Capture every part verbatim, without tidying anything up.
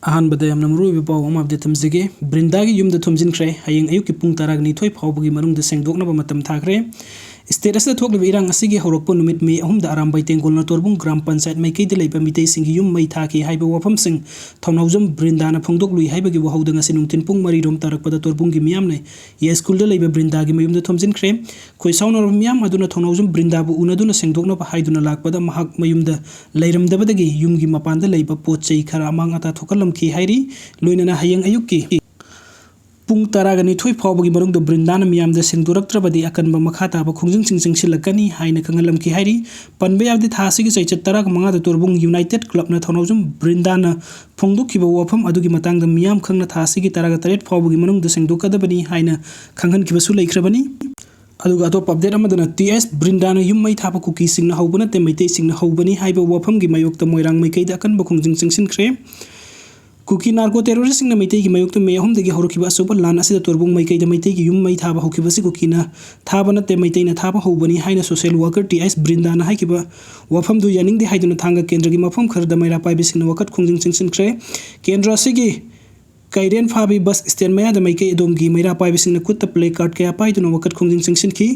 ꯑꯍꯥꯟꯕꯗ ꯌꯥꯝꯅ ꯃꯔꯨꯑꯣꯏꯕ ꯄꯥꯎ ꯑꯃ ꯑꯞꯗꯦꯠ ꯊꯝꯖꯒꯦ꯫ ꯕ꯭ꯔꯤꯟꯗꯥꯒꯤ ꯌꯨꯝꯗ ꯊꯣꯝꯖꯤꯟꯈ꯭ꯔꯦ꯫ ꯍꯌꯦꯡ ꯑꯌꯨꯛꯀꯤ ꯄꯨꯡ ꯇꯔꯥꯒ ꯅꯤꯊꯣꯏ ꯐꯥꯎꯕꯒꯤ ꯃꯅꯨꯡꯗ ꯁꯦꯡꯗꯣꯛꯅꯕ ꯃꯇꯝ ꯊꯥꯈ꯭ꯔꯦ꯫ ꯁ꯭ꯇꯦꯠ ꯑꯁꯤꯗ ꯊꯣꯛꯂꯤꯕ ꯏꯔꯥꯡ ꯑꯁꯤꯒꯤ ꯍꯧꯔꯛꯄ ꯅꯨꯃꯤꯠ ꯃꯦ ꯑꯍꯨꯝꯗ ꯑꯔꯥꯝꯕꯥꯏ ꯇꯦꯡꯒꯣꯜꯅ ꯇꯣꯔꯕꯨꯡ ꯒ꯭ꯔꯥꯝ ꯄꯟꯆꯥꯌꯠ ꯃꯥꯏꯀꯩꯗ ꯂꯩꯕ ꯃꯤꯇꯩꯁꯤꯡꯒꯤ ꯌꯨꯝ ꯃꯩ ꯊꯥꯈꯤ ꯍꯥꯏꯕ ꯋꯥꯐꯝꯁꯤꯡ ꯊꯧꯅꯥꯎꯖꯝ ꯕ꯭ꯔꯤꯟꯗꯥꯅ ꯐꯣꯡꯗꯣꯛꯂꯨꯏ ꯍꯥꯏꯕꯒꯤ ꯋꯥꯍꯧꯗ ꯉꯁꯤ ꯅꯨꯡꯊꯤꯜ ꯄꯨꯡ ꯃꯔꯤ ꯔꯣꯝ ꯇꯥꯔꯛꯄꯗ ꯇꯣꯔꯕꯨꯡꯒꯤ ꯃꯤꯌꯥꯝꯅ ꯌꯥꯏꯁ꯭ꯀꯨꯜꯗ ꯂꯩꯕ ꯕ꯭ꯔꯤꯟꯗꯥꯒꯤ ꯃꯌꯨꯝꯗ ꯊꯣꯝꯖꯤꯟꯈ꯭ꯔꯦ꯫ ꯈꯣꯏ ꯁꯥꯎꯅꯔꯕ ꯃꯤꯌꯥꯝ ꯑꯗꯨꯅ ꯊꯧꯅꯥꯎꯖꯝ ꯕ꯭ꯔꯤꯟꯗꯥꯕꯨ ꯎꯅꯗꯨꯅ ꯁꯦꯡꯗꯣꯛꯅꯕ ꯍꯥꯏꯗꯨꯅ ꯂꯥꯛꯄꯗ ꯃꯍꯥꯛ ꯃꯌꯨꯝꯗ ꯂꯩꯔꯝꯗꯕꯗꯒꯤ ꯌꯨꯝꯒꯤ ꯃꯄꯥꯟꯗ ꯂꯩꯕ ꯄꯣꯠ ꯆꯩ ꯈꯔ ꯑꯃꯥꯡ ꯑꯇꯥ ꯊꯣꯛꯍꯜꯂꯝꯈꯤ ꯍꯥꯏꯔꯤ꯫ ꯂꯣꯏꯅꯅ ꯍꯌꯦꯡ ꯑꯌꯨꯛꯀꯤ ꯄꯨꯡ ꯇꯔꯥꯒ ꯅꯤꯊꯣꯏ ꯐꯥꯎꯕꯒꯤ ꯃꯅꯨꯡꯗ ꯕ꯭ꯔꯤꯟꯗꯥꯅ ꯃꯤꯌꯥꯝꯗ ꯁꯦꯡꯗꯣꯔꯛꯇ꯭ꯔꯕꯗꯤ ꯑꯀꯟꯕ ꯃꯈꯥ ꯇꯥꯕ ꯈꯣꯡꯖꯪꯁꯤꯡ ꯆꯪꯁꯤꯜꯂꯛꯀꯅꯤ ꯍꯥꯏꯅ ꯈꯪꯍꯜꯂꯝꯈꯤ ꯍꯥꯏꯔꯤ꯫ ꯄꯟꯕ ꯌꯥꯕꯗꯤ ꯊꯥ ꯑꯁꯤꯒꯤ ꯆꯩꯆꯠ ꯇꯔꯥꯒ ꯃꯉꯥꯗ ꯇꯣꯔꯕꯨꯡ ꯌꯨꯅꯥꯏꯇꯦꯠ ꯀ꯭ꯂꯕꯅ ꯊꯧꯅꯥꯎꯖꯝ ꯕ꯭ꯔꯤꯟꯗꯥꯅ ꯐꯣꯡꯗꯣꯛꯈꯤꯕ ꯋꯥꯐꯝ ꯑꯗꯨꯒꯤ ꯃꯇꯥꯡꯗ ꯃꯤꯌꯥꯝ ꯈꯪꯅ ꯊꯥ ꯑꯁꯤꯒꯤ ꯇꯔꯥꯒ ꯇꯔꯦꯠ ꯐꯥꯎꯕꯒꯤ ꯃꯅꯨꯡꯗ ꯁꯦꯡꯗꯣꯛꯀꯗꯕꯅꯤ ꯍꯥꯏꯅ ꯈꯪꯍꯟꯈꯤꯕꯁꯨ ꯂꯩꯈ꯭ꯔꯕꯅꯤ꯫ ꯑꯗꯨꯒ ꯑꯇꯣꯞꯄ ꯑꯞꯗꯦꯠ ꯑꯃꯗꯅ ꯇꯤ ꯑꯦꯁ ꯕ꯭ꯔꯤꯟꯗꯥꯅ ꯌꯨꯝ ꯃꯩ ꯊꯥꯕ ꯀꯨꯀꯤꯁꯤꯡꯅ ꯍꯧꯕ ꯅꯠꯇꯦ, ꯃꯩꯇꯩꯁꯤꯡꯅ ꯍꯧꯕꯅꯤ ꯍꯥꯏꯕ ꯋꯥꯐꯝꯒꯤ ꯃꯥꯌꯣꯛꯇ ꯃꯣꯏꯔꯥꯡ ꯃꯥꯏꯀꯩꯗ ꯑꯀꯟꯕ ꯈꯣꯡꯖꯪ ꯆꯪꯁꯤꯟꯈ꯭ꯔꯦ꯫ ꯀꯨꯀꯤ ꯅꯥꯔꯀꯣ ꯇꯦꯔꯣꯔꯤꯁꯁꯤꯡꯅ ꯃꯩꯇꯩꯒꯤ ꯃꯥꯌꯣꯛꯇ ꯃꯦ ꯑꯍꯨꯝꯗꯒꯤ ꯍꯧꯔꯛꯈꯤꯕ ꯑꯆꯧꯕ ꯂꯥꯟ ꯑꯁꯤꯗ ꯇꯣꯔꯕꯨꯡ ꯃꯥꯏꯀꯩꯗ ꯃꯩꯇꯩꯒꯤ ꯌꯨꯝ ꯃꯩ ꯊꯥꯕ ꯍꯧꯈꯤꯕꯁꯤ ꯀꯨꯀꯤꯅ ꯊꯥꯕ ꯅꯠꯇꯦ, ꯃꯩꯇꯩꯅ ꯊꯥꯕ ꯍꯧꯕꯅꯤ ꯍꯥꯏꯅ ꯁꯣꯁꯤꯌꯦꯜ ꯋꯥꯔꯀꯔ ꯇꯤ ꯑꯦꯁ ꯕ꯭ꯔꯤꯟꯗꯥꯅ ꯍꯥꯏꯈꯤꯕ ꯋꯥꯐꯝꯗꯨ ꯌꯥꯅꯤꯡꯗꯦ ꯍꯥꯏꯗꯨꯅ ꯊꯥꯡꯒ ꯀꯦꯟꯗ꯭ꯔꯒꯤ ꯃꯐꯝ ꯈꯔꯗ ꯃꯩꯔꯥ ꯄꯥꯏꯕꯁꯤꯡꯅ ꯋꯥꯀꯠ ꯈꯣꯡꯖꯪ ꯆꯪꯁꯤꯟꯈ꯭ꯔꯦ꯫ ꯀꯦꯟꯗ꯭ꯔ ꯑꯁꯤꯒꯤ ꯀꯩꯔꯦꯟ ꯐꯥꯕꯤ ꯕꯁ ꯁ꯭ꯇꯦꯟ ꯃꯌꯥꯗ ꯃꯥꯏꯀꯩ ꯑꯗꯣꯝꯒꯤ ꯃꯩꯔꯥ ꯄꯥꯏꯕꯁꯤꯡꯅ ꯈꯨꯠꯇ ꯄ꯭ꯂꯦ ꯀꯥꯔꯗ ꯀꯌꯥ ꯄꯥꯏꯗꯨꯅ ꯋꯥꯀꯠ ꯈꯣꯡꯖꯪ ꯆꯪꯁꯤꯟꯈꯤ꯫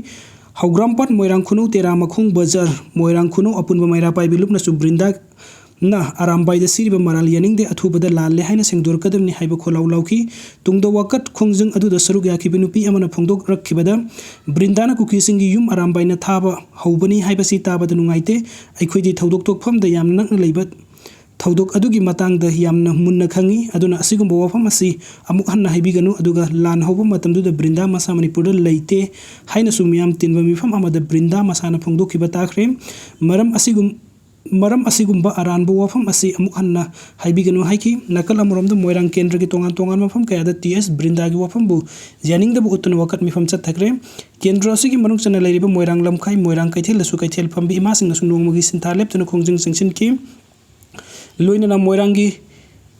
ꯍꯧꯒ꯭ꯔꯥꯝꯄꯥꯠ, ꯃꯣꯏꯔꯥꯡ ꯈꯨꯅꯧ, ꯇꯦꯔꯥ ꯃꯈꯣꯡ ꯕꯖꯥꯔ, ꯃꯣꯏꯔꯥꯡ ꯈꯨꯅꯧ ꯑꯄꯨꯟꯕ ꯃꯩꯔꯥ ꯄꯥꯏꯕꯤ ꯂꯨꯞꯅꯁꯨ ꯕ꯭ꯔꯤꯟꯗꯥꯅ ꯑꯔꯥꯝꯕꯥꯏꯗ ꯁꯤꯔꯤꯕ ꯃꯔꯥꯜ ꯌꯥꯅꯤꯡꯗꯦ, ꯑꯊꯨꯕꯗ ꯂꯥꯜꯂꯦ ꯍꯥꯏꯅ ꯁꯦꯡꯗꯣꯔꯛꯀꯗꯕꯅꯤ ꯍꯥꯏꯕ ꯈꯣꯜꯂꯥꯎ ꯂꯥꯎꯈꯤ꯫ ꯇꯨꯡꯗ ꯋꯥꯀꯠ ꯈꯣꯡꯖꯪ ꯑꯗꯨꯗ ꯁꯔꯨꯛ ꯌꯥꯈꯤꯕ ꯅꯨꯄꯤ ꯑꯃꯅ ꯐꯣꯡꯗꯣꯔꯛꯈꯤꯕꯗ, ꯕ꯭ꯔꯤꯟꯗꯥꯅ ꯀꯨꯀꯤꯁꯤꯡꯒꯤ ꯌꯨꯝ ꯑꯔꯥꯝꯕꯥꯏꯅ ꯊꯥꯕ ꯍꯧꯕꯅꯤ ꯍꯥꯏꯕꯁꯤ ꯇꯥꯕꯗ ꯅꯨꯡꯉꯥꯏꯇꯦ꯫ ꯑꯩꯈꯣꯏꯗꯤ ꯊꯧꯗꯣꯛ ꯊꯣꯛꯐꯝꯗ ꯌꯥꯝꯅ ꯅꯛꯅ ꯂꯩꯕ ꯊꯧꯗꯣꯛ ꯑꯗꯨꯒꯤ ꯃꯇꯥꯡꯗ ꯌꯥꯝꯅ ꯃꯨꯟꯅ ꯈꯪꯏ, ꯑꯗꯨꯅ ꯑꯁꯤꯒꯨꯝꯕ ꯋꯥꯐꯝ ꯑꯁꯤ ꯑꯃꯨꯛ ꯍꯟꯅ ꯍꯥꯏꯕꯤꯒꯅꯨ, ꯑꯗꯨꯒ ꯂꯥꯟ ꯍꯧꯕ ꯃꯇꯝꯗꯨꯗ ꯕ꯭ꯔꯤꯟꯗꯥ ꯃꯁꯥ ꯃꯅꯤꯄꯨꯔꯗ ꯂꯩꯇꯦ ꯍꯥꯏꯅꯁꯨ ꯃꯤꯌꯥꯝ ꯇꯤꯟꯕ ꯃꯤꯐꯝ ꯑꯃꯗ ꯕ꯭ꯔꯤꯟꯗꯥ ꯃꯁꯥꯅ ꯐꯣꯡꯗꯣꯛꯈꯤꯕ ꯇꯥꯈ꯭ꯔꯦ꯫ ꯃꯔꯝ ꯑꯁꯤꯒꯨꯝ-, ꯃꯔꯝ ꯑꯁꯤꯒꯨꯝꯕ ꯑꯔꯥꯟꯕ ꯋꯥꯐꯝ ꯑꯁꯤ ꯑꯃꯨꯛ ꯍꯟꯅ ꯍꯥꯏꯕꯤꯒꯅꯨ ꯍꯥꯏꯈꯤ꯫ ꯅꯥꯀꯜ ꯑꯃꯔꯣꯝꯗ ꯃꯣꯏꯔꯥꯡ ꯀꯦꯟꯗ꯭ꯔꯒꯤ ꯇꯣꯉꯥꯟ ꯇꯣꯉꯥꯟꯕ ꯃꯐꯝ ꯀꯌꯥꯗ ꯇꯤ ꯑꯦꯁ ꯕ꯭ꯔꯤꯟꯗꯥꯒꯤ ꯋꯥꯐꯝꯕꯨ ꯌꯥꯅꯤꯡꯗꯕ ꯎꯠꯇꯨꯅ ꯋꯥꯀꯠ ꯃꯤꯐꯝ ꯆꯠꯊꯈ꯭ꯔꯦ꯫ ꯀꯦꯟꯗ꯭ꯔ ꯑꯁꯤꯒꯤ ꯃꯅꯨꯡ ꯆꯟꯅ ꯂꯩꯔꯤꯕ ꯃꯣꯏꯔꯥꯡ ꯂꯝꯈꯥꯏ, ꯃꯣꯏꯔꯥꯡ ꯀꯩꯊꯦꯜꯗꯁꯨ ꯀꯩꯊꯦꯜ ꯐꯝꯕꯤ ꯏꯃꯥꯁꯤꯡꯅꯁꯨ ꯅꯣꯡꯃꯒꯤ ꯁꯤꯟꯊꯥ ꯂꯦꯞꯇꯅ ꯈꯣꯡꯖꯪ ꯆꯪꯁꯤꯟꯈꯤ꯫ ꯂꯣꯏꯅꯅ ꯃꯣꯏꯔꯥꯡꯒꯤ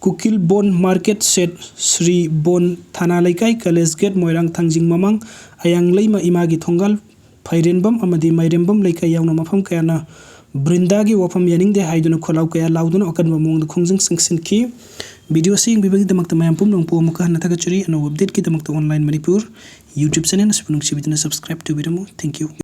ꯀꯨꯀꯤꯜ ꯕꯣꯟ ꯃꯥꯔꯀꯦꯠ ꯁꯦꯠ, ꯁ꯭ꯔꯤ ꯕꯣꯟ ꯊꯥꯅꯥ ꯂꯩꯀꯥꯏ, ꯀꯂꯦꯖ ꯒꯦꯠ, ꯃꯣꯏꯔꯥꯡ ꯊꯥꯡꯖꯤꯡ ꯃꯃꯥꯡ, ꯑꯌꯥꯡ ꯂꯩꯃ ꯏꯃꯥꯒꯤ ꯊꯣꯡꯒꯥꯜ, ꯐꯩꯔꯦꯟꯕꯝ ꯑꯃꯗꯤ ꯃꯥꯏꯔꯦꯝꯕꯝ ꯂꯩꯀꯥꯏ ꯌꯥꯎꯅ ꯃꯐꯝ ꯀꯌꯥꯅ ꯕ꯭ꯔꯤꯟꯗꯥꯒꯤ ꯋꯥꯐꯝ ꯌꯥꯅꯤꯡꯗꯦ ꯍꯥꯏꯗꯨꯅ ꯈꯣꯜꯂꯥꯎ ꯀꯌꯥ ꯂꯥꯎꯗꯨꯅ ꯑꯀꯟꯕ ꯃꯑꯣꯡꯗ ꯈꯣꯡꯖꯪ ꯆꯪꯁꯤꯟꯈꯤ꯫ Video ꯑꯁꯤ ꯌꯦꯡꯕꯤꯕꯒꯤꯗꯃꯛꯇ ꯃꯌꯥꯝ ꯄꯨꯝꯅꯃꯛꯄꯨ ꯑꯃꯨꯛꯀ ꯍꯟꯅ ꯊꯥꯒꯠꯆꯔꯤ꯫ ꯑꯅꯧꯕ updateꯀꯤꯗꯃꯛꯇ Online Manipur YouTube channel ꯑꯁꯤꯕꯨ ꯅꯨꯡꯁꯤꯕꯤꯗꯨꯅ subscribe ꯇꯧꯕꯤꯔꯝꯃꯨ꯫ Thank you꯫